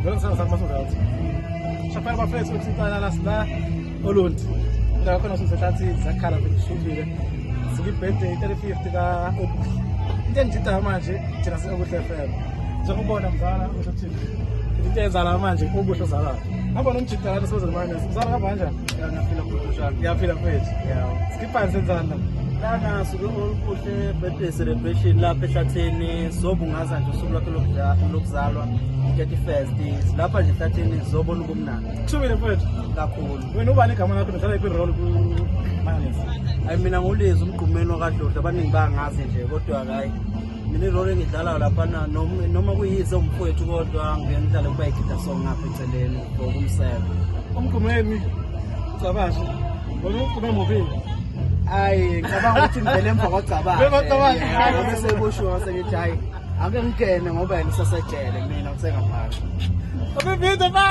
Vele ngisanda sakumasozathi. Shafela bafethu uthintana la sila Olundi. Indawo khona sisehlathini zakhala bekushubile. Sikwi-birthday 35th ka Obuhle. Into engithintayo manje thina si-Obuhle FM. Njengobona mzala usho uthini? Into eyenzala manje Obuhle uzalayo. Hamba nomjita lana sibuze manje. Mzala hamba kanjani? Ngiyaphila futhi, njani? Ngiyaphila mfethu. Yeah. Skiphani senzani la? Lana suke Olubuhle birthday celebration lapha ehlathini, sobungaza nje usuku lwakhe lokuzalwa, 31st. Lapha nje ehlathini zobona ubumnandi. Kushubile mfethu. Kakhulu. Wena ubani igama lakho, udlala iphi role ku Mayonnaise? Hayi, mina ngulizwi umgqumeni wakadlodlo, abaningi bangazi nje, kodwa hayi, mina i-role engidlalayo laphana noma kuyize umfowethu, kodwa ngiyena ngihlale kuba igida song ngapha eceleni for ukumseka. Umgqumeni ucabashe. Wena umgqumeni muphi? Hayi, ngicabanga ukuthi ngivele emva kwagcabashe. Emva kwaGcabashe. Ngoba sekusho sengithi hayi, ake ngingene ngoba yena usasejele, mina ngisengaphandle. Abivide ba.